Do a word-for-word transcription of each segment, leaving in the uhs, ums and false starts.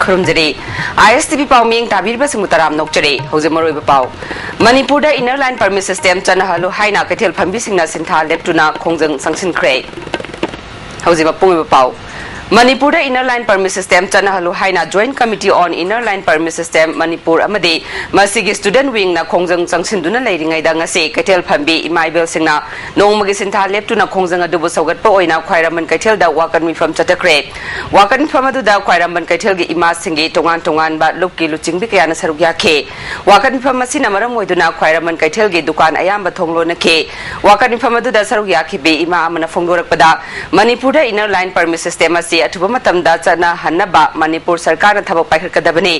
ꯈꯨꯔꯨꯝꯖꯔꯤ꯫ ꯑꯥꯏ ꯑꯦꯁ T V ꯄꯥꯎꯃꯤꯡ ꯇꯥꯕꯤꯔꯤꯕꯁꯤꯡꯕꯨ ꯇꯔꯥꯝꯅ ꯑꯣꯛꯆꯔꯤ꯫ ꯍꯧꯖꯤꯛ ꯃꯔꯨꯑꯣꯏꯕ ꯄꯥꯎ꯫ ꯃꯅꯤꯄꯨꯔꯗ Inner Line Permit System ꯆꯠꯅꯍꯜꯂꯨ ꯍꯥꯏꯅ ꯀꯩꯊꯦꯜ ꯐꯝꯕꯤꯁꯤꯡꯅ ꯁꯤꯟꯊꯥ ꯂꯦꯞꯇꯨꯅ ꯈꯣꯡꯖꯪ ꯆꯪꯁꯤꯟꯈ꯭ꯔꯦ꯫ ꯍꯧꯖꯤꯛ ꯃꯄꯨꯡ ꯑꯣꯏꯕ ꯄꯥꯎ꯫ ꯃꯅꯤꯄꯨꯔꯗ Inner Line Permit System ꯆꯠꯅꯍꯜꯂꯨ ꯍꯥꯏꯅ Joint Committee on Inner Line Permit System Manipur ꯑꯃꯗꯤ ꯃꯁꯤꯒꯤ Student Wingꯅ ꯈꯣꯡꯖꯪ ꯆꯪꯁꯤꯟꯗꯨꯅ ꯂꯩꯔꯤꯉꯩꯗ ꯉꯁꯤ ꯀꯩꯊꯦꯜ ꯐꯝꯕꯤ ꯏꯃꯥ ꯏꯕꯦꯜꯁꯤꯡꯅ ꯅꯣꯡꯃꯒꯤ ꯁꯤꯟꯊꯥ ꯂꯦꯞꯇꯨꯅ ꯈꯣꯡꯖꯪ ꯑꯗꯨꯕꯨ ꯁꯧꯒꯠꯄ ꯑꯣꯏꯅ ꯈ꯭ꯋꯥꯏꯔꯝꯕꯟ ꯀꯩꯊꯦꯜꯗ ꯋꯥꯀꯠ ꯃꯤꯐꯝ ꯆꯠꯊꯈ꯭ꯔꯦ꯫ ꯋꯥꯀꯠ ꯃꯤꯐꯝ ꯑꯗꯨꯗ ꯈ꯭ꯋꯥꯏꯔꯝꯕꯟ ꯀꯩꯊꯦꯜꯒꯤ ꯏꯃꯥꯁꯤꯡꯒꯤ ꯇꯣꯉꯥꯟ ꯇꯣꯉꯥꯟꯕ ꯂꯨꯞꯀꯤ ꯂꯨꯆꯤꯡꯕꯤ ꯀꯌꯥꯅ ꯁꯔꯨꯛ ꯌꯥꯈꯤ꯫ ꯋꯥꯀꯠ ꯃꯤꯐꯝ ꯑꯁꯤꯅ ꯃꯔꯝ ꯑꯣꯏꯗꯨꯅ ꯈ꯭ꯋꯥꯏꯔꯝꯕꯟ ꯀꯩꯊꯦꯜꯒꯤ ꯗꯨꯀꯥꯟ ꯑꯌꯥꯝꯕ ꯊꯣꯡ ꯂꯣꯟꯅꯈꯤ꯫ ꯋꯥꯀꯠ ꯃꯤꯐꯝ ꯑꯗꯨꯗ ꯁꯔꯨꯛ ꯌꯥꯈꯤꯕꯤ ꯏꯃꯥ ꯑꯃꯅ ꯐꯣꯡꯗꯣꯔꯛꯄꯗ, ꯃꯅꯤꯄꯨꯔꯗ Inner Line Permit System ꯑꯁꯤ ꯑꯊꯨꯕ ꯃꯇꯝꯗ ꯆꯠꯅꯍꯟꯅꯕ ꯃꯅꯤꯄꯨꯔ ꯁꯔꯀꯥꯔꯅ ꯊꯕꯛ ꯄꯥꯏꯈꯠꯀꯗꯕꯅꯤ꯫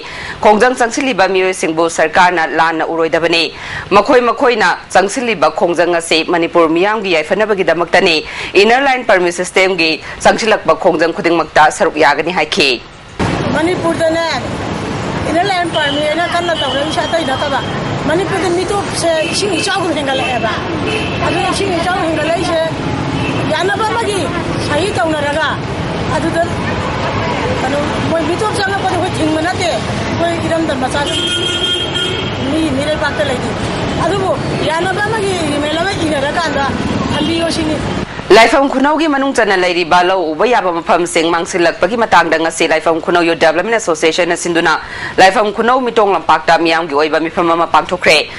ꯈꯣꯡꯖꯪ ꯆꯪꯁꯤꯜꯂꯤꯕ ꯃꯤꯑꯣꯏꯁꯤꯡꯕꯨ ꯁꯔꯀꯥꯔꯅ ꯂꯥꯟꯅ ꯎꯔꯣꯏꯗꯕꯅꯤ꯫ ꯃꯈꯣꯏ ꯃꯈꯣꯏꯅ ꯆꯪꯁꯤꯜꯂꯤꯕ ꯈꯣꯡꯖꯪ ꯑꯁꯤ ꯃꯅꯤꯄꯨꯔ ꯃꯤꯌꯥꯝꯒꯤ ꯌꯥꯏꯐꯅꯕꯒꯤꯗꯃꯛꯇꯅꯤ꯫ Inner Line Permit Systemꯒꯤ ꯆꯪꯁꯤꯜꯂꯛꯄ ꯈꯣꯡꯖꯪ ꯈꯨꯗꯤꯡꯃꯛꯇ ꯁꯔꯨꯛ ꯌꯥꯒꯅꯤ ꯍꯥꯏꯈꯤ꯫ ꯃꯅꯤꯄꯨꯔꯗꯅꯦ, Inner Line Permit ꯍꯥꯏꯅ ꯀꯟꯅ ꯇꯧꯔꯛꯏꯁꯦ ꯑꯇꯩ ꯅꯠꯇꯕ, ꯃꯅꯤꯄꯨꯔꯗ ꯃꯤꯇꯣꯞꯁꯦ ꯏꯁꯤꯡ ꯏꯆꯥꯎ ꯍꯦꯟꯒꯠꯂꯛꯑꯦꯕ꯫ ꯑꯗꯨꯅ ꯏꯁꯤꯡ ꯏꯆꯥꯎ ꯍꯦꯟꯒꯠꯂꯛꯏꯁꯦ ꯌꯥꯅꯕ ꯑꯃꯒꯤ ꯁꯍꯤ ꯇꯧꯅꯔꯒ, ꯑꯗꯨꯗ ꯀꯩꯅꯣ, ꯃꯣꯏ ꯃꯤꯇꯣꯞ ꯆꯪꯉꯛꯄꯗ ꯑꯩꯈꯣꯏ ꯊꯤꯡꯕ ꯅꯠꯇꯦ, ꯑꯩꯈꯣꯏ ꯏꯔꯝꯗꯝ ꯃꯆꯥꯁꯤꯡ ꯃꯤ ꯃꯤꯔꯩꯕꯥꯛꯇ ꯂꯩꯇꯦ꯫ ꯑꯗꯨꯕꯨ ꯌꯥꯅꯕ ꯑꯃꯒꯤ ꯔꯤꯃꯦꯜ ꯑꯃ ꯏꯅꯔꯀꯥꯟꯗ ꯊꯝꯕꯤꯌꯣ ꯁꯤꯅꯤ꯫ ꯂꯥꯏꯐꯝ ꯈꯨꯅꯧꯒꯤ ꯃꯅꯨꯡ ꯆꯟꯅ ꯂꯩꯔꯤꯕ ꯂꯧ ꯎꯕ ꯌꯥꯕ ꯃꯐꯝꯁꯤꯡ ꯃꯥꯡꯁꯤꯜꯂꯛꯄꯒꯤ ꯃꯇꯥꯡꯗ ꯉꯁꯤ ꯂꯥꯏꯐꯝ ꯈꯨꯅꯧ Youth Development Associationꯅ ꯁꯤꯟꯗꯨꯅ ꯂꯥꯏꯐꯝ ꯈꯨꯅꯧ ꯃꯤꯇꯣꯡ ꯂꯝꯄꯥꯛꯇ ꯃꯤꯌꯥꯝꯒꯤ ꯑꯣꯏꯕ ꯃꯤꯐꯝ ꯑꯃ ꯄꯥꯡꯊꯣꯛꯈ꯭ꯔꯦ꯫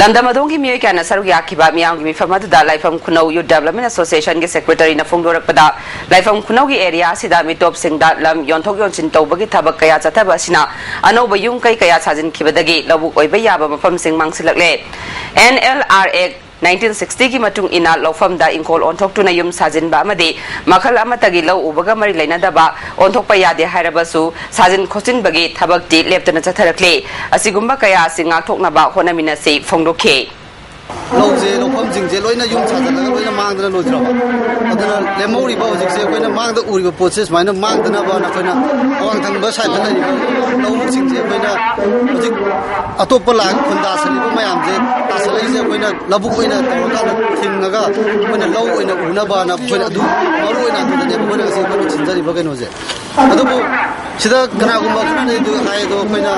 ꯂꯝꯗꯝ ꯑꯗꯣꯝꯒꯤ ꯃꯤꯑꯣꯏ ꯀꯌꯥꯅ ꯁꯔꯨꯛ ꯌꯥꯈꯤꯕ ꯃꯤꯌꯥꯝꯒꯤ ꯃꯤꯐꯝ ꯑꯗꯨꯗ ꯂꯥꯏꯐꯝ ꯈꯨꯅꯧ Youth Development Associationꯒꯤ Secretaryꯅ ꯐꯣꯡꯗꯣꯔꯛꯄꯗ, ꯂꯥꯏꯐꯝ ꯈꯨꯅꯧꯒꯤ ꯑꯦꯔꯤꯌꯥ ꯑꯁꯤꯗ ꯃꯤꯇꯣꯞꯁꯤꯡꯗ ꯂꯝ ꯌꯣꯟꯊꯣꯛ ꯌꯣꯟꯁꯤꯟ ꯇꯧꯕꯒꯤ ꯊꯕꯛ ꯀꯌꯥ ꯆꯠꯊꯕ ꯑꯁꯤꯅ ꯑꯅꯧꯕ ꯌꯨꯝ ꯀꯩ ꯀꯌꯥ ꯁꯥꯖꯤꯟꯈꯤꯕꯗꯒꯤ ꯂꯧꯕꯨꯛ ꯑꯣꯏꯕ ꯌꯥꯕ ꯃꯐꯝꯁꯤꯡ ꯃꯥꯡꯁꯤꯜꯂꯛꯂꯦ꯫ N L R Act nineteen sixtyꯒꯤ ꯃꯇꯨꯡ ꯏꯟꯅ ꯂꯧꯐꯝꯗ ꯏꯪꯈꯣꯜ ꯑꯣꯟꯊꯣꯛꯇꯨꯅ ꯌꯨꯝ ꯁꯥꯖꯤꯟꯕ ꯑꯃꯗꯤ ꯃꯈꯜ ꯑꯃꯠꯇꯒꯤ ꯂꯧ ꯎꯕꯒ ꯃꯔꯤ ꯂꯩꯅꯗꯕ ꯑꯣꯟꯊꯣꯛꯄ ꯌꯥꯗꯦ ꯍꯥꯏꯔꯕꯁꯨ, ꯁꯥꯖꯤꯟ ꯈꯣꯠꯆꯤꯟꯕꯒꯤ ꯊꯕꯛꯇꯤ ꯂꯦꯞꯇꯅ ꯆꯠꯊꯔꯛꯂꯤ꯫ ꯑꯁꯤꯒꯨꯝꯕ ꯀꯌꯥ ꯑꯁꯤ ꯉꯥꯛꯊꯣꯛꯅꯕ ꯍꯣꯠꯅꯃꯤꯟꯅꯁꯤ ꯐꯣꯡꯗꯣꯛꯈꯤ꯫ ꯂꯧꯁꯦ, ꯂꯧꯐꯝꯁꯤꯡꯁꯦ ꯂꯣꯏꯅ ꯌꯨꯝ ꯁꯥꯖꯤꯜꯂꯒ ꯂꯣꯏꯅ ꯃꯥꯡꯗꯅ ꯂꯣꯏꯗ꯭ꯔꯕ꯫ ꯑꯗꯨꯅ ꯂꯦꯝꯍꯧꯔꯤꯕ ꯍꯧꯖꯤꯛꯁꯦ ꯑꯩꯈꯣꯏꯅ ꯃꯥꯡꯗ ꯎꯔꯤꯕ ꯄꯣꯠꯁꯦ ꯁꯨꯃꯥꯏꯅ ꯃꯥꯡꯗꯅꯕꯅ ꯑꯩꯈꯣꯏꯅ ꯑꯋꯥꯡ ꯊꯪꯕ ꯁꯥꯏꯠꯇ ꯂꯩꯔꯤꯕ ꯂꯧꯕꯨꯛꯁꯤꯡꯁꯦ ꯑꯩꯈꯣꯏꯅ ꯍꯧꯖꯤꯛ ꯑꯇꯣꯞꯄ ꯂꯥꯛ ꯈꯨꯟꯗꯥꯁꯜꯂꯤꯕ ꯃꯌꯥꯝꯁꯦ ꯇꯥꯁꯜꯂꯛꯏꯁꯦ ꯑꯩꯈꯣꯏꯅ ꯂꯧꯕꯨꯛ ꯑꯣꯏꯅ ꯇꯧꯔꯀꯥꯟꯗ ꯊꯤꯡꯉꯒ ꯑꯩꯈꯣꯏꯅ ꯂꯧ ꯑꯣꯏꯅ ꯎꯅꯕꯅ ꯑꯩꯈꯣꯏꯅ ꯑꯗꯨ ꯃꯔꯨ ꯑꯣꯏꯅ ꯑꯗꯨꯗꯅꯦꯕ ꯑꯩꯈꯣꯏꯅ ꯉꯁꯤ ꯑꯩꯈꯣꯏꯅ ꯁꯤꯟꯖꯔꯤꯕ ꯀꯩꯅꯣꯁꯦ꯫ ꯑꯗꯨꯕꯨ ꯁꯤꯗ ꯀꯅꯥꯒꯨꯝꯕ ꯈꯔꯅ ꯑꯗꯨ ꯍꯥꯏ, ꯑꯗꯣ ꯑꯩꯈꯣꯏꯅ,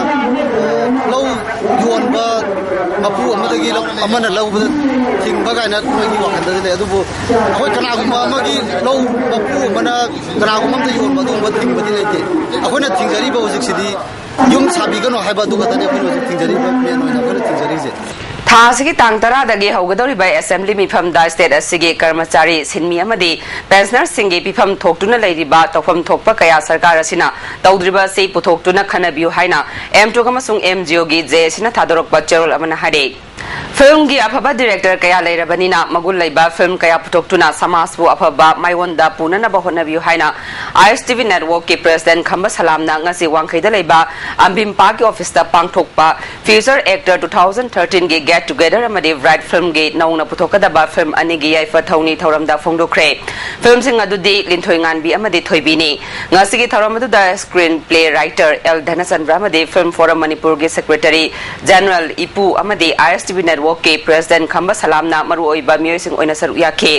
ꯑ, ꯂꯧ ꯌꯣꯟꯕ ꯃꯄꯨ ꯑꯃꯗꯒꯤ ꯂꯧ ꯑꯃꯅ ꯂꯧꯕꯗ ꯊꯤꯡꯕ ꯀꯥꯏꯅ ꯃꯣꯏꯒꯤ ꯋꯥꯈꯜꯗꯗꯤ ꯂꯩ꯫ ꯑꯗꯨꯕꯨ ꯑꯩꯈꯣꯏ ꯀꯅꯥꯒꯨꯝꯕ ꯑꯃꯒꯤ ꯂꯧ ꯃꯄꯨ ꯑꯃꯅ ꯀꯅꯥꯒꯨꯝꯕ ꯑꯃꯗ ꯌꯣꯟꯕ ꯑꯗꯨꯒꯨꯝꯕ ꯊꯤꯡꯕꯗꯤ ꯂꯩꯇꯦ꯫ ꯑꯩꯈꯣꯏꯅ ꯊꯤꯡꯖꯔꯤꯕ ꯍꯧꯖꯤꯛꯁꯤꯗꯤ ꯌꯨꯝ ꯁꯥꯕꯤꯒꯅꯨ ꯍꯥꯏꯕ ꯑꯗꯨ ꯈꯛꯇꯅꯤ ꯑꯩꯈꯣꯏꯅ ꯍꯧꯖꯤꯛ ꯊꯤꯡꯖꯔꯤꯕ, ꯃꯦꯟ ꯑꯣꯏꯅ ꯑꯩꯈꯣꯏꯅ ꯊꯤꯡꯖꯔꯤꯁꯦ꯫ ꯊꯥ ꯑꯁꯤꯒꯤ ꯇꯥꯡ ꯇꯔꯥꯗꯒꯤ ꯍꯧꯒꯗꯧꯔꯤꯕ ꯑꯦꯁꯦꯝꯕ꯭ꯂꯤ ꯃꯤꯐꯝꯗ ꯁ꯭ꯇꯦꯠ ꯑꯁꯤꯒꯤ ꯀꯔꯃꯆꯥꯔꯤ, ꯁꯤꯟꯃꯤ ꯑꯃꯗꯤ ꯄꯦꯟꯁꯅꯔꯁꯤꯡꯒꯤ ꯄꯤꯐꯝ ꯊꯣꯛꯇꯨꯅ ꯂꯩꯔꯤꯕ ꯇꯧꯐꯝ ꯊꯣꯛꯄ ꯀꯌꯥ ꯁꯔꯀꯥꯔ ꯑꯁꯤꯅ ꯇꯧꯗ꯭ꯔꯤꯕ ꯑꯁꯤ ꯄꯨꯊꯣꯛꯇꯨꯅ ꯈꯟꯅꯕꯤꯌꯨ ꯍꯥꯏꯅ ꯑꯦꯝ ꯇꯨꯛ ꯑꯃꯁꯨꯡ ꯑꯦꯝ ꯖꯤ ꯑꯣꯒꯤ ꯖꯦ ꯑꯦ ꯁꯤꯅ ꯊꯥꯗꯣꯔꯛꯄ ꯆꯦꯔꯣꯜ ꯑꯃꯅ ꯍꯥꯏꯔꯤ꯫ ꯐꯤꯜꯝꯒꯤ ꯑꯐꯕ ꯗꯤꯔꯦꯛꯇꯔ ꯀꯌꯥ ꯂꯩꯔꯕꯅꯤꯅ ꯃꯒꯨꯟ ꯂꯩꯕ ꯐꯤꯜꯝ ꯀꯌꯥ ꯄꯨꯊꯣꯛꯇꯨꯅ ꯁꯃꯥꯖꯄꯨ ꯑꯐꯕ ꯃꯥꯏꯑꯣꯟꯗ ꯄꯨꯅꯅꯕ ꯍꯣꯠꯅꯕꯤꯌꯨ ꯍꯥꯏꯅ ꯑꯥꯏ ꯑꯦꯁ ꯇꯤ ꯚꯤ ꯅꯦꯠꯋꯥꯔꯛꯀꯤ ꯄ꯭ꯔꯦꯁꯤꯗꯦꯟꯠ ꯈꯝꯕ ꯁꯂꯥꯝꯅ ꯉꯁꯤ ꯋꯥꯡꯈꯩꯗ ꯂꯩꯕ ꯑꯝꯕꯤꯝꯄꯥꯒꯤ ꯑꯣꯐꯤꯁꯇ ꯄꯥꯡꯊꯣꯛꯄ Future Actor two thousand thirteen ꯒꯤ Get Together ꯑꯃꯗꯤ Bright ꯐꯤꯜꯝꯒꯤ ꯅꯧꯅ ꯄꯨꯊꯣꯛꯀꯗꯕ ꯐꯤꯜꯝ ꯑꯅꯤꯒꯤ ꯌꯥꯏꯐ ꯊꯧꯅꯤ ꯊꯧꯔꯝꯗ ꯐꯣꯡꯗꯣꯛꯈ꯭ꯔꯦ꯫ ꯐꯤꯜꯝꯁꯤꯡ ꯑꯗꯨꯗꯤ ꯂꯤꯟꯊꯣꯏ ꯉꯥꯟꯕꯤ ꯑꯃꯗꯤ ꯊꯣꯏꯕꯤꯅꯤ꯫ ꯉꯁꯤꯒꯤ ꯊꯧꯔꯝ ꯑꯗꯨꯗ ꯁ꯭ꯀ꯭ꯔꯤꯟ ꯄ꯭ꯂꯦ ꯔꯥꯏꯇꯔ ꯑꯦꯜ ꯙꯅꯆꯟꯗ꯭ꯔ ꯑꯃꯗꯤ ꯐꯤꯜꯝ ꯐꯣꯔꯝ ꯃꯅꯤꯄꯨꯔꯒꯤ ꯁꯦꯀ꯭ꯔꯦꯇꯔꯤ ꯖꯦꯅꯔꯦꯜ ꯏꯄꯨ ꯑꯃꯗꯤ ꯑꯥꯏ ꯑꯦꯁ ꯇꯤ ꯚꯤ ꯅꯦꯠꯋꯥꯔꯛꯀꯤ ꯄ꯭ꯔꯦꯁꯤꯗꯦꯟꯠ ꯈꯝꯕ ꯁꯂꯥꯝꯅ ꯃꯔꯨꯑꯣꯏꯕ ꯃꯤꯑꯣꯏꯁꯤꯡ ꯑꯣꯏꯅ ꯁꯔꯨꯛ ꯌꯥꯈꯤ꯫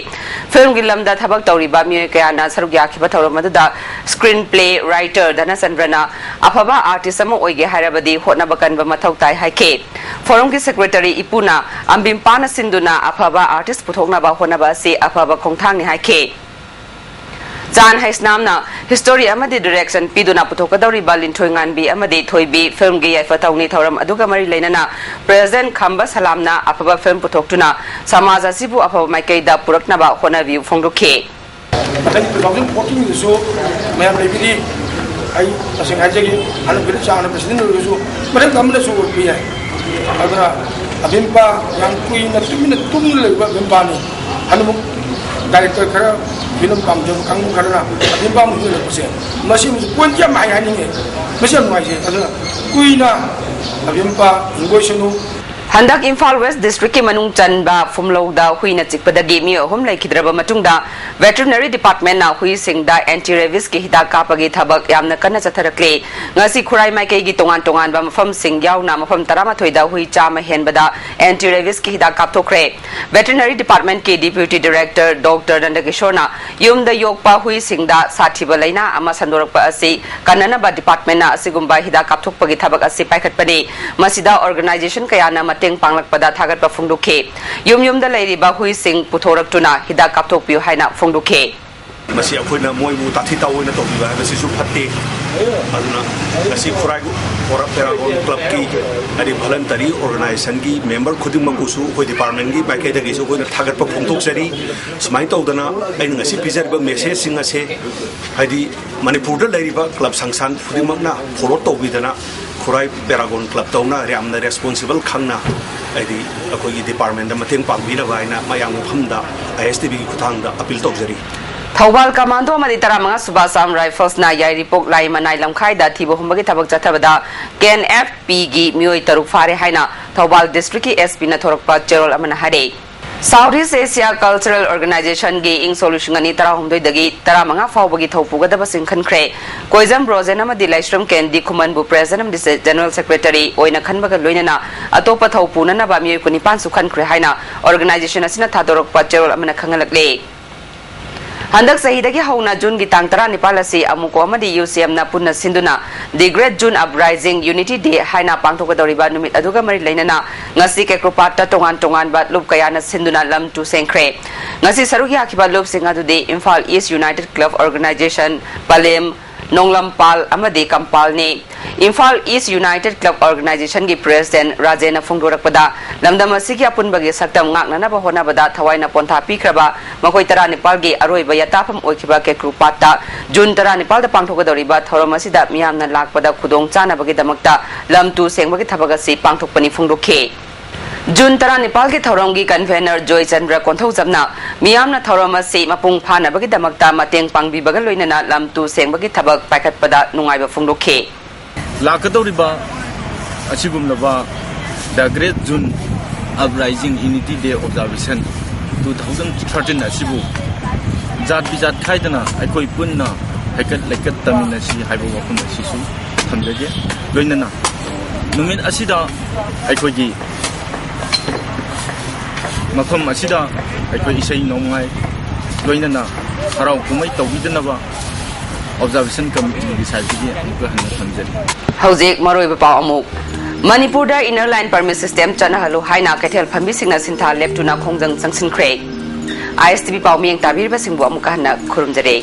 ꯐꯤꯜꯝꯒꯤ ꯂꯝꯗ ꯊꯕꯛ ꯇꯧꯔꯤꯕ ꯃꯤꯑꯣꯏ ꯀꯌꯥꯅ ꯁꯔꯨꯛ ꯌꯥꯈꯤꯕ ꯊꯧꯔꯝ ꯑꯗꯨꯗ ꯁ꯭ꯀ꯭ꯔꯤꯟ ꯄ꯭ꯂꯦ ꯔꯥꯏꯇꯔ ꯙꯅꯆꯟꯗ꯭ꯔꯅ ꯑꯐꯕ ꯑꯥꯔꯇꯤꯁ ꯑꯃ ꯑꯣꯏꯒꯦ ꯍꯥꯏꯔꯕꯗꯤ ꯍꯣꯠꯅꯕ ꯀꯟꯕ ꯃꯊꯧ ꯇꯥꯏ ꯍꯥꯏꯈꯤ꯫ ꯐꯣꯔꯝꯒꯤ ꯁꯦꯀ꯭ꯔꯦꯇꯔꯤ ꯏꯄꯨꯅ ꯑꯝꯕꯤꯝꯄꯥꯅ ꯁꯤꯟꯗꯨꯅ ꯑꯐꯕ ꯑꯥꯔꯇꯤꯁ ꯄꯨꯊꯣꯛꯅꯕ ꯍꯣꯠꯅꯕ ꯑꯁꯤ ꯑꯐꯕ ꯈꯣꯡꯊꯥꯡꯅꯤ ꯍꯥꯏꯈꯤ꯫ ꯆꯥꯟ ꯍꯩꯁꯅꯥꯝꯅ ꯍꯤꯁꯇꯣꯔꯤ ꯑꯃꯗꯤ ꯗꯤꯔꯦꯛꯁꯟ ꯄꯤꯗꯨꯅ ꯄꯨꯊꯣꯛꯀꯗꯧꯔꯤꯕ ꯂꯤꯟꯊꯣꯏ ꯉꯥꯟꯕꯤ ꯑꯃꯗꯤ ꯊꯣꯏꯕꯤ ꯐꯤꯜꯝꯒꯤ ꯌꯥꯏꯐ ꯊꯧꯅꯤ ꯊꯧꯔꯝ ꯑꯗꯨꯒ ꯃꯔꯤ ꯂꯩꯅꯅ ꯄ꯭ꯔꯦꯁꯤꯗꯦꯟꯠ ꯈꯝꯕ ꯁꯂꯥꯝꯅ ꯑꯐꯕ ꯐꯤꯜꯝ ꯄꯨꯊꯣꯛꯇꯨꯅ ꯁꯃꯥꯖ ꯑꯁꯤꯕꯨ ꯑꯐꯕ ꯃꯥꯏꯀꯩꯗ ꯄꯨꯔꯛꯅꯕ ꯍꯣꯠꯅꯕꯤꯌꯨ ꯐꯣꯡꯗꯣꯛꯈꯤ꯫ ꯑꯩ two thousand fourteen ꯗꯁꯨ ꯃꯌꯥꯝ ꯂꯩꯕꯤꯔꯤ꯫ ꯑꯩ ꯇꯁꯦꯡꯅ ꯍꯥꯏꯖꯒꯦ, ꯍꯥꯟꯅ ꯚꯤꯂꯦꯖ ꯆꯥꯎꯅ ꯄ꯭ꯔꯁꯤꯗꯦꯟꯠ ꯑꯣꯏꯔꯒꯁꯨ ꯃꯔꯝ ꯑꯃꯅꯁꯨ ꯑꯣꯏꯕ ꯌꯥꯏ꯫ ꯑꯗꯨꯅ ꯑꯕꯦꯝꯄꯥ ꯌꯥꯝ ꯀꯨꯏꯅ ꯇꯨꯃꯤꯟꯅ ꯇꯨꯝꯗꯨꯅ ꯂꯩꯕ ꯑꯕꯦꯝꯄꯥꯅꯤ꯫ ꯍꯟꯗꯛ ꯗꯥꯏꯔꯦꯛꯇꯔ ꯈꯔ ꯐꯤꯂꯝ ꯄꯥꯝꯖꯕ ꯀꯥꯡꯕꯨ ꯈꯔꯅ ꯑꯕꯦꯝꯄꯥ ꯑꯃ ꯍꯨꯟꯗꯣꯛꯄꯁꯦ, ꯃꯁꯤ ꯑꯃꯁꯨ ꯄꯣꯏꯟꯠ ꯌꯥꯝ ꯍꯥꯏ ꯍꯥꯏꯅꯤꯡꯉꯦ꯫ ꯃꯁꯤ ꯌꯥꯝ ꯅꯨꯡꯉꯥꯏꯖꯩ꯫ ꯑꯗꯨꯅ ꯀꯨꯏꯅ ꯑꯕꯦꯝꯄꯥ ꯍꯤꯡꯒꯣꯏꯁꯅꯨ꯫ ꯍꯟꯗꯛ ꯏꯝꯐꯥꯜ ꯋꯦꯁ ꯗꯤꯁꯇ꯭ꯔꯤꯛꯀꯤ ꯃꯅꯨꯡ ꯆꯟꯕ ꯐꯨꯝꯂꯧꯗ ꯍꯨꯏꯅ ꯆꯤꯛꯄꯗꯒꯤ ꯃꯤꯑꯣꯏ ꯑꯍꯨꯝ ꯂꯩꯈꯤꯗ꯭ꯔꯕ ꯃꯇꯨꯡꯗ, ꯚꯦꯇꯔꯤꯅꯔꯤ ꯗꯤꯄꯥꯔꯠꯃꯦꯟꯅ ꯍꯨꯏꯁꯤꯡꯗ ꯑꯦꯟꯇꯤ ꯔꯦꯕꯤꯁꯀꯤ ꯍꯤꯗꯥꯛ ꯀꯥꯞꯄꯒꯤ ꯊꯕꯛ ꯌꯥꯝꯅ ꯀꯟꯅ ꯆꯠꯊꯔꯛꯂꯤ꯫ ꯉꯁꯤ ꯈꯨꯔꯥꯏ ꯃꯥꯏꯀꯩꯒꯤ ꯇꯣꯉꯥꯟ ꯇꯣꯉꯥꯟꯕ ꯃꯐꯝꯁꯤꯡ ꯌꯥꯎꯅ ꯃꯐꯝ ꯇꯔꯥꯃꯥꯊꯣꯏꯗ ꯍꯨꯏ ꯆꯥꯝꯃ ꯍꯦꯟꯕꯗ ꯑꯦꯟꯇꯤ ꯔꯦꯕꯤꯁꯀꯤ ꯍꯤꯗꯥꯛ ꯀꯥꯞꯊꯣꯛꯈ꯭ꯔꯦ꯫ ꯚꯦꯇꯔꯤꯅꯔꯤ ꯗꯤꯄꯥꯔꯠꯃꯦꯟꯠꯀꯤ ꯗꯤꯄ꯭ꯌꯨꯇꯤ ꯗꯤꯔꯦꯛꯇꯔ ꯗꯣꯛꯇꯔ ꯅꯟꯗꯀꯤꯁꯣꯔꯅ ꯌꯨꯝꯗ ꯌꯣꯛꯄ ꯍꯨꯏꯁꯤꯡꯗ ꯁꯥꯊꯤꯕ ꯂꯥꯏꯅꯥ ꯑꯃ ꯁꯟꯗꯣꯔꯛꯄ ꯑꯁꯤ ꯀꯟꯅꯅꯕ ꯗꯤꯄꯥꯔꯠꯃꯦꯟꯠꯅ ꯑꯁꯤꯒꯨꯝꯕ ꯍꯤꯗꯥꯛ ꯀꯥꯞꯊꯣꯛꯄꯒꯤ ꯊꯕꯛ ꯑꯁꯤ ꯄꯥꯏꯈꯠꯄꯅꯤ꯫ ꯃꯁꯤꯗ ꯑꯣꯔꯒꯅꯥꯏꯖꯦꯁꯟ ꯀꯌꯥꯅ ꯃꯇꯦꯡ ꯄꯥꯡꯂꯛꯄꯗ ꯊꯥꯒꯠꯄ ꯐꯣꯡꯗꯣꯛꯈꯤ꯫ ꯌꯨꯝ ꯌꯨꯝꯗ ꯂꯩꯔꯤꯕ ꯍꯨꯏꯁꯤꯡ ꯄꯨꯊꯣꯔꯛꯇꯨꯅ ꯍꯤꯗꯥꯛ ꯀꯥꯞꯊꯣꯛꯄꯤꯌꯨ ꯍꯥꯏꯅ ꯐꯣꯡꯗꯣꯛꯈꯤ꯫ ꯃꯁꯤ ꯑꯩꯈꯣꯏꯅ ꯃꯣꯏꯕꯨ ꯇꯥꯊꯤ ꯇꯥꯑꯣꯏꯅ ꯇꯧꯕꯤꯕ ꯍꯥꯏꯕꯁꯤꯁꯨ ꯐꯠꯇꯦ꯫ ꯑꯗꯨꯅ ꯉꯁꯤ ꯈꯨꯔꯥꯏ ꯄꯦꯔꯥꯒꯣꯟ ꯀ꯭ꯂꯕꯀꯤ, ꯍꯥꯏꯗꯤ ꯚꯣꯂꯟꯇꯔꯤ ꯑꯣꯔꯒꯅꯥꯏꯖꯦꯁꯟꯒꯤ ꯃꯦꯝꯕꯔ ꯈꯨꯗꯤꯡꯃꯛꯄꯨꯁꯨ ꯑꯩꯈꯣꯏ ꯗꯤꯄꯥꯔꯠꯃꯦꯟꯒꯤ ꯃꯥꯏꯀꯩꯗꯒꯤꯁꯨ ꯑꯩꯈꯣꯏꯅ ꯊꯥꯒꯠꯄ ꯐꯣꯡꯗꯣꯛꯆꯔꯤ꯫ ꯁꯨꯃꯥꯏꯅ ꯇꯧꯗꯅ ꯑꯩꯅ ꯉꯁꯤ ꯄꯤꯖꯔꯤꯕ ꯃꯦꯁꯦꯖꯁꯤꯡ ꯑꯁꯦ, ꯍꯥꯏꯗꯤ ꯃꯅꯤꯄꯨꯔꯗ ꯂꯩꯔꯤꯕ ꯀ꯭ꯂꯕ ꯁꯪꯁꯊꯥꯟ ꯈꯨꯗꯤꯡꯃꯛꯅ ꯐꯣꯂꯣ ꯇꯧꯕꯤꯗꯅ ꯈꯨꯔꯥꯏ ꯄꯦꯔꯥꯒꯣꯟ ꯀ꯭ꯂꯕ ꯇꯧꯅ ꯌꯥꯝꯅ ꯔꯦꯁꯄꯣꯟꯁꯤꯕꯜ ꯈꯪꯅ, ꯍꯥꯏꯗꯤ ꯑꯩꯈꯣꯏꯒꯤ ꯗꯤꯄꯥꯔꯠꯃꯦꯟꯗ ꯃꯇꯦꯡ ꯄꯥꯡꯕꯤꯅꯕ ꯍꯥꯏꯅ ꯃꯌꯥꯝꯒꯤ ꯃꯐꯝꯗ ꯑꯥꯏ ꯑꯦꯁ ꯇꯤ ꯚꯤꯒꯤ ꯈꯨꯠꯊꯥꯡꯗ ꯑꯄꯤꯜ ꯇꯧꯖꯔꯤ꯫ ꯊꯧꯕꯥꯜ ꯀꯃꯥꯟꯗꯣ ꯑꯃꯗꯤ ꯇꯔꯥꯃꯉꯥ ꯁꯨꯕ ꯑꯁꯥꯝ ꯔꯥꯏꯐꯜꯁꯅ ꯌꯥꯏꯔꯤꯄꯣꯛ ꯂꯥꯏ ꯃꯅꯥꯏ ꯂꯝꯈꯥꯏꯗ ꯊꯤꯕ ꯍꯨꯝꯕꯒꯤ ꯊꯕꯛ ꯆꯠꯊꯕꯗ ꯀꯦ ꯑꯦꯟ ꯑꯦꯐ ꯄꯤꯒꯤ ꯃꯤꯑꯣꯏ ꯇꯔꯨꯛ ꯐꯥꯔꯦ ꯍꯥꯏꯅ ꯊꯧꯕꯥꯜ ꯗꯤꯁꯇ꯭ꯔꯤꯛꯀꯤ ꯑꯦꯁ ꯄꯤꯅ ꯊꯣꯔꯛꯄ ꯆꯦꯔꯣꯜ ꯑꯃꯅ ꯍꯥꯏꯔꯛꯏ꯫ ꯁꯥꯎꯠ ꯏꯁ ꯑꯦꯁꯤꯌꯥ ꯀꯜꯆꯔꯦꯜ ꯑꯣꯔꯒꯅꯥꯏꯖꯦꯁꯟꯒꯤ ꯏꯪ ꯁꯣꯛ ꯂꯤꯁꯤꯡ ꯑꯅꯤ ꯇꯔꯥꯍꯨꯝꯗꯣꯏꯗꯒꯤ ꯇꯔꯥꯃꯉꯥ ꯐꯥꯎꯕꯒꯤ ꯊꯧ ꯄꯨꯒꯗꯕꯁꯤꯡ ꯈꯟꯈ꯭ꯔꯦ꯫ ꯀꯣꯏꯖꯝ ꯔꯣꯖꯦꯟ ꯑꯃꯗꯤ ꯂꯥꯏꯁ꯭ꯔꯝ ꯀꯦꯟꯗꯤ ꯈꯨꯃꯟꯕꯨ ꯄ꯭ꯔꯦꯁꯤꯗꯦꯟꯠ ꯑꯃꯗꯤ ꯖꯦꯅꯔꯦꯜ ꯁꯦꯀ꯭ꯔꯦꯇꯔꯤ ꯑꯣꯏꯅ ꯈꯟꯕꯒ ꯂꯣꯏꯅꯅ ꯑꯇꯣꯞꯄ ꯊꯧ ꯄꯨꯅꯅꯕ ꯃꯤꯑꯣꯏ ꯀꯨꯟꯅꯤꯄꯥꯟꯁꯨ ꯈꯟꯈ꯭ꯔꯦ ꯍꯥꯏꯅ ꯑꯣꯔꯒꯅꯥꯏꯖꯦꯁꯟ ꯑꯁꯤꯅ ꯊꯥꯗꯣꯔꯛꯄ ꯆꯦꯔꯣꯜ ꯑꯃꯅ ꯈꯪꯍꯜꯂꯛꯂꯦ꯫ ꯍꯟꯗꯛ ꯆꯍꯤꯗꯒꯤ ꯍꯧꯅ ꯖꯨꯟꯒꯤ ꯇꯥꯡ ꯇꯔꯥꯅꯤꯄꯥꯜ ꯑꯁꯤ ꯑꯃꯨꯀꯣ ꯑꯃꯗꯤ ꯌꯨ ꯁꯤ ꯑꯦꯝꯅ ꯄꯨꯟꯅ ꯁꯤꯟꯗꯨꯅ The Great June Uprising Unity Day ꯍꯥꯏꯅ ꯄꯥꯡꯊꯣꯛꯀꯗꯧꯔꯤꯕ ꯅꯨꯃꯤꯠ ꯑꯗꯨꯒ ꯃꯔꯤ ꯂꯩꯅꯅ ꯉꯁꯤ ꯀꯦꯀ꯭ꯔꯨꯄꯥꯠꯇ ꯇꯣꯉꯥꯟ ꯇꯣꯉꯥꯟꯕ ꯂꯨꯞ ꯀꯌꯥꯅ ꯁꯤꯟꯗꯨꯅ ꯂꯝ ꯇꯨ ꯁꯦꯡꯈ꯭ꯔꯦ꯫ ꯉꯁꯤ ꯁꯔꯨꯛ ꯌꯥꯈꯤꯕ ꯂꯨꯞꯁꯤꯡ ꯑꯗꯨꯗꯤ ꯏꯝꯐꯥꯜ ꯏꯁ ꯌꯨꯅꯥꯏꯇꯦꯗ ꯀ꯭ꯂꯕ ꯑꯣꯔꯒꯅꯥꯏꯖꯦꯁꯟ, ꯄꯂꯦꯝ, ꯅꯣꯡꯂꯝꯄꯥꯜ ꯑꯃꯗꯤ ꯀꯝꯄꯥꯜꯅꯤ꯫ ꯏꯝꯐꯥꯜ ꯏꯁ ꯌꯨꯅꯥꯏꯇꯦꯗ ꯀ꯭ꯂꯕ ꯑꯣꯔꯒꯅꯥꯏꯖꯦꯁꯟꯒꯤ ꯄ꯭ꯔꯦꯁꯤꯗꯦꯟꯠ ꯔꯥꯖꯦꯟꯅ ꯐꯣꯡꯗꯣꯔꯛꯄꯗ, ꯂꯝꯗꯝ ꯑꯁꯤꯒꯤ ꯑꯄꯨꯟꯕꯒꯤ ꯁꯛꯇꯝ ꯉꯥꯛꯅꯅꯕ ꯍꯣꯠꯅꯕꯗ ꯊꯋꯥꯏꯅ ꯄꯣꯟꯊꯥ ꯄꯤꯈ꯭ꯔꯕ ꯃꯈꯣꯏ ꯇꯔꯥꯅꯤꯄꯥꯜꯒꯤ ꯑꯔꯣꯏꯕ ꯌꯥꯇꯥꯐꯝ ꯑꯣꯏꯈꯤꯕ ꯀꯦꯀ꯭ꯔꯨꯄꯥꯠꯇ ꯖꯨꯟ ꯇꯔꯥꯅꯤꯄꯥꯜꯗ ꯄꯥꯡꯊꯣꯛꯀꯗꯧꯔꯤꯕ ꯊꯧꯔꯝ ꯑꯁꯤꯗ ꯃꯤꯌꯥꯝꯅ ꯂꯥꯛꯄꯗ ꯈꯨꯗꯣꯡ ꯆꯥꯅꯕꯒꯤꯗꯃꯛꯇ ꯂꯝ ꯇꯨ ꯁꯦꯡꯕꯒꯤ ꯊꯕꯛ ꯑꯁꯤ ꯄꯥꯡꯊꯣꯛꯄꯅꯤ ꯐꯣꯡꯗꯣꯛꯈꯤ꯫ ꯖꯨꯟ ꯇꯔꯥꯅꯤꯄꯥꯜꯒꯤ ꯊꯧꯔꯝꯒꯤ ꯀꯟꯚꯦꯅꯔ ꯖꯣꯏꯆꯟꯗ꯭ꯔ ꯀꯣꯟꯊꯧꯖꯝꯅ ꯃꯤꯌꯥꯝꯅ ꯊꯧꯔꯝ ꯑꯁꯤ ꯃꯄꯨꯡ ꯐꯥꯅꯕꯒꯤꯗꯃꯛꯇ ꯃꯇꯦꯡ ꯄꯥꯡꯕꯤꯕꯒ ꯂꯣꯏꯅꯅ ꯂꯝ ꯇꯨ ꯁꯦꯡꯕꯒꯤ ꯊꯕꯛ ꯄꯥꯏꯈꯠꯄꯗ ꯅꯨꯡꯉꯥꯏꯕ ꯐꯣꯡꯗꯣꯛꯈꯤ꯫ ꯂꯥꯛꯀꯗꯧꯔꯤꯕ ꯑꯁꯤꯒꯨꯝꯂꯕ The Great June Uprising Unity Day Observation two thousand thirteen ꯑꯁꯤꯕꯨ ꯖꯥꯠ ꯕꯤꯖꯥꯠ ꯈꯥꯏꯗꯅ ꯑꯩꯈꯣꯏ ꯄꯨꯟꯅ ꯍꯩꯀꯠ ꯂꯩꯀꯠ ꯇꯝꯃꯤꯟꯅꯁꯤ ꯍꯥꯏꯕ ꯋꯥꯐꯝ ꯑꯁꯤꯁꯨ ꯊꯝꯖꯒꯦ꯫ ꯂꯣꯏꯅꯅ ꯅꯨꯃꯤꯠ ꯑꯁꯤꯗ ꯑꯩꯈꯣꯏꯒꯤ ꯃꯐꯝ ꯑꯁꯤꯗ ꯑꯩꯈꯣꯏ ꯏꯁꯩ ꯅꯣꯡꯃꯥꯏ ꯂꯣꯏꯅꯅ ꯍꯔꯥꯎ ꯀꯨꯝꯍꯩ ꯇꯧꯕꯤꯗꯅꯕ Observation Committeeꯒꯤ ꯁꯥꯏꯠꯇꯒꯤ ꯑꯃꯨꯛꯀ ꯍꯟꯅ ꯊꯝꯖꯔꯤ꯫ ꯍꯧꯖꯤꯛ ꯃꯔꯨꯑꯣꯏꯕ ꯄꯥꯎ ꯑꯃꯨꯛ꯫ ꯃꯅꯤꯄꯨꯔꯗ Inner Line Permit System ꯆꯠꯅꯍꯜꯂꯨ ꯍꯥꯏꯅ ꯀꯩꯊꯦꯜ ꯐꯝꯕꯤꯁꯤꯡꯅ ꯁꯤꯟꯊꯥ ꯂꯦꯞꯇꯨꯅ ꯈꯣꯡꯖꯪ ꯆꯪꯁꯤꯟꯈ꯭ꯔꯦ꯫ ISTV ꯄꯥꯎ ꯃꯤꯠꯌꯦꯡ ꯇꯥꯕꯤꯔꯤꯕꯁꯤꯡꯕꯨ ꯑꯃꯨꯛꯀ ꯍꯟꯅ ꯈꯨꯔꯨꯝꯖꯔꯤ꯫